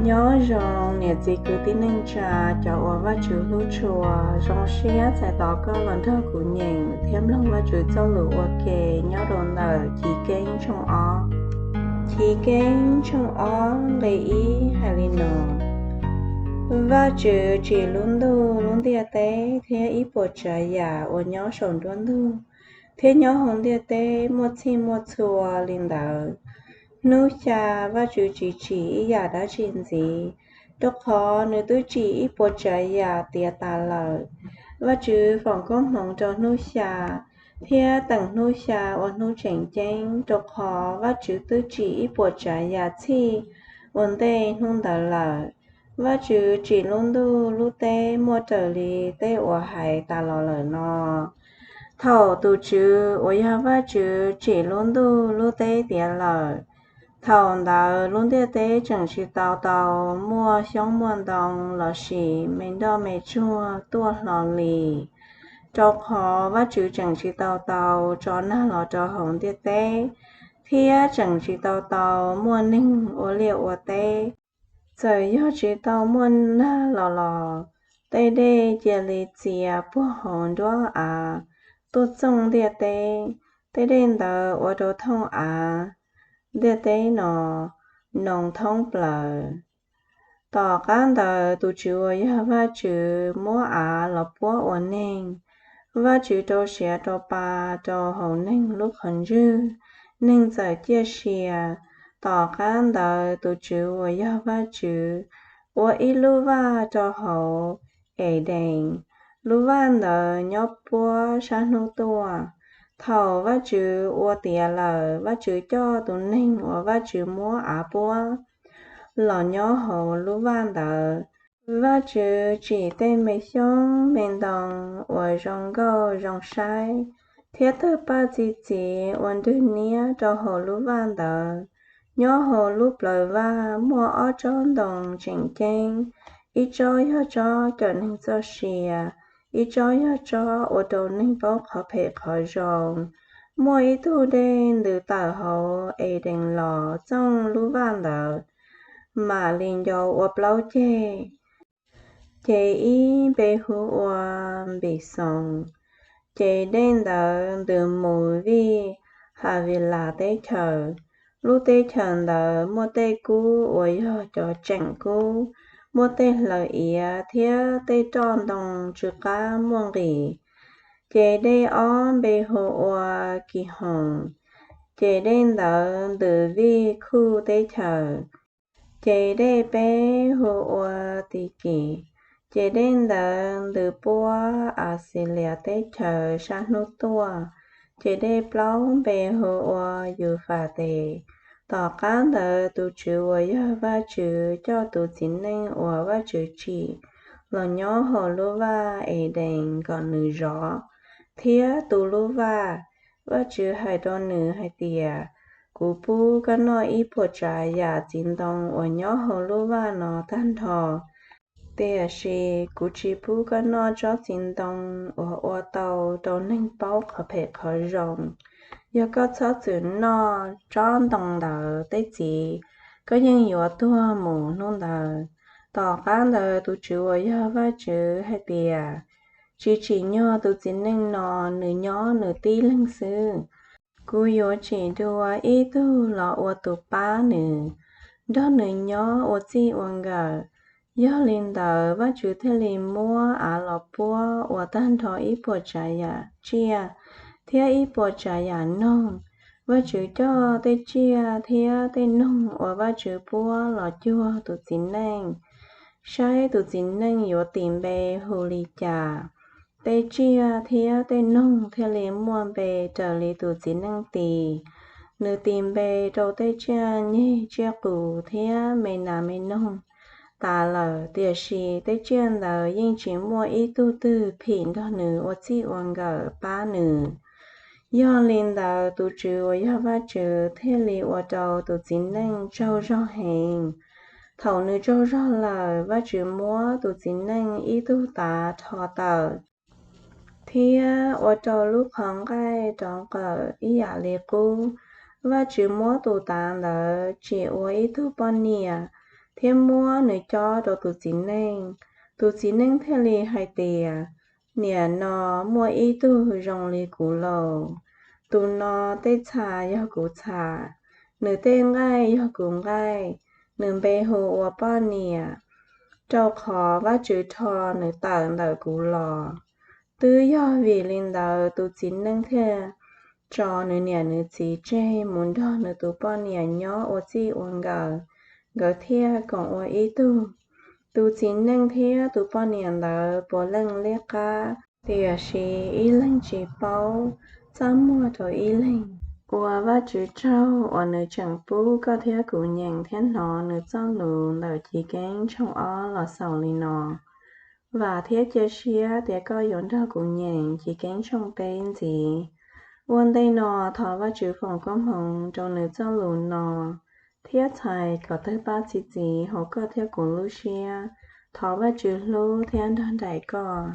Nyob zoo niam txiv kwv tij neej tsa, cov uas Vajtswv hlub tshua, zoo siab txais tos koj los nrog kuv nyeem thiab mloog Vajtswv txoj lus ua ke nyob rau ntawm Chiv Keeb tshooj ob. Chiv Keeb tshooj ob nqe ib hais li no: Vajtswv tsim lub ntuj lub ntiaj teb thiab ib puas tsav yam uas nyob saum nruab ntug thiab nyob hauv ntiaj teb muaj txhij muaj txhua li ntawd. Hnub xya Vajtswv tsis tsim ib yam dab tsi ntxiv, rau qhov nws twb tsim ib puas tsav yam tiav tas lawm. Vajtswv foom koob hmoov rau hnub xya, thiab teem hnub xya ua hnub tseem ceeb, rau qhov Vajtswv twb tsim ib puas tsav yam txhij ua ntej hnub ntawd lawm. Vajtswv tsim lub ntuj lub teb muaj raws li tej uas hais tas los lawm no. Thaum tus Tswv uas yog Vajtswv tsim lub ntuj lub teb tiav lawm, thaum ntawd lub ntiaj teb tseem tsis tau tau muaj xyoob muaj ntoo lossis me nroj me tsuag tuaj hlo li, rau qhov Vajtswv tseem tsis tau tau tso nag los rau hauv ntiaj teb, thiab tseem tsis tau tau muaj neeg ua liaj ua teb. Txawm yog tsis tau muaj nag los los, tej dej cia li txias puag hauv nruab av tuaj txooj ntiaj teb. Tej dej ntawd ua rau thooj av ntiaj teb no noo thoob plaws. Tom qab ntawd tus Tswv uas yog Vajtswv muab av los puab ua neeg. Vajtswv rau siav rau pa rau hauv neeg lub qhov ntswg, neeg txawm ciaj sia. Tom qab ntawd tus Tswv uas yog Vajtswv ua ib lub vaj rau hauv Edees, lub vaj ntawd nyob puab sab hnub tuaj. Thaum Vajtswv ua tiav lawm, Vajtswv coj tus neeg uas Vajtswv muab av puab los nyob hauv lub vaj ntawd. Vajtswv tsim tej me xyoob me ntoo uas zoo nkauj zoo saib, thiab tawg paj txi txiv ua nrwg niab rau hauv lub vaj ntawd. Nyob hauv lub plawv vaj muaj ob tsob ntoo tseem ceeb, ib tsob yog tsob cawm neeg txoj sia, ib tsob yog tsob ua rau neeg paub qhov phem qhov zoo. Muaj ib tug dej ntws tawm hauv Edees los txooj lub vaj ntawd, mam li ncau ua plaub ceg. Ces ib npe hu ua Npis Xoos. Ces dej ntawd ntws mus vij Havilas teb chaws. Lub teb chaws ntawd muaj tej kub uas yog cov tseem kub, muaj tej hlaws iav thiab tej roj ntoo tsw qab muaj nqis. Ces dej ob npe hu ua Kis Hoos. Ces dej ntawd ntws vij Khuj teb chaws. Ces dej peb hu ua Tis Kis. Ces dej ntawd ntws puab As Xis Lias teb chaws sab hnub tuaj. Ces dej plaub npe hu ua Yus Fas Tes. Tom qab ntawd tus Tswv uas yog Vajtswv coj tus txiv neej uas Vajtswv tsim los nyob hauv lub vaj Edees kom nws zov thiab tu lub vaj. Vajtswv hais rau nws hais tias, Kuv pub koj noj ib puas tsav yam txiv ntoo uas nyob hauv lub vaj no tag nrho, tiam sis kuv tsis pub koj noj tsob txiv ntoo uas ua tau rau neeg paub qhov phem qhov zoo. Yog koj txhob txwm noj tsob ntoo ntawd tej txiv, koj yeej yuav tuag mus hnub ntawd. Tom qab ntawd tus Tswv uas yog Vajtswv hais tias, Tsis tsim nyog tus txiv neej no, nws nyob nws tib leeg xwb. Kuv yuav tsim dua ib tug los ua tus pab nws, nrog nws nyob ua txij ua nkawm. Yog li ntawd Vajtswv thiaj li muab av los puab ua tag nrho ib puas tsav yam tsiaj thiab ib puas tsav yam noog. Vajtswv coj tej tsiaj thiab tej noog uas Vajtswv puab los cuag tus txiv neej, saib tus txiv neej yuav tis npe hu li cas. Tej tsiaj thiab tej noog thiaj li muaj npe raws li tus txiv neej tis. Nws tis npe rau tej tsiaj nyeg tsiaj qus thiab me nas me noog tas lawm, tiam sis tej tsiaj ntawd yeej tsis muaj ib tug twg phim nrog nws ua txij ua nkawm pab nws. Yog li ntawd tus Tswv uas yog Vajtswv thiaj li ua rau tus txiv neej tsaug zog heev. Thaum nws tsaug zog lawm, Vajtswv muab tus txiv neej ib tug tav rho tawm, thiab ua rau lub qhov nqaij rov qawm ib yam li qub. Vajtswv muab tus tav ntawd tsim ua ib tug poj niam, thiab muab nws cob rau tus txiv neej. Tus txiv neej thiaj li hais tias, Niam no muaj ib tug zoo li kuv lauj. Tus no tej txha yog kuv txha, nws tej nqaij yog kuv nqaij, nws npe hu ua poj niam, rau qhov Vajtswv rho nws tawm ntawm kuv los. Twb yog vim li ntawd tus txiv neej thiaj tso nws niam nws txiv tseg mus nrog nws tus poj niam nyob ua txij ua nkawm, nkawd thiaj koom ua ib tug. Tus txiv neej thiab tus poj niam ntawd puav leej liab qab, tiam sis ib leeg tsis paub txaj muag rau ib leeg. Ua Vajtswv tsaug uas nws tseem pub koj thiab kuv nyeem thiab hnov nws txoj lus ntawm Chiv Keeb tshooj ob los xaus li no. Vam thiab cia siab tias koj yuav nrog kuv nyeem Chiv Keeb tshooj peb ntxiv. Ua ntej no thov Vajtswv foom koob hmoov rau nws txoj lus no thiab txhais kom tawg paj txi txiv hauv koj thiab kuv lub siab. Thov Vajtswv hlub thiab nrog nraim koj.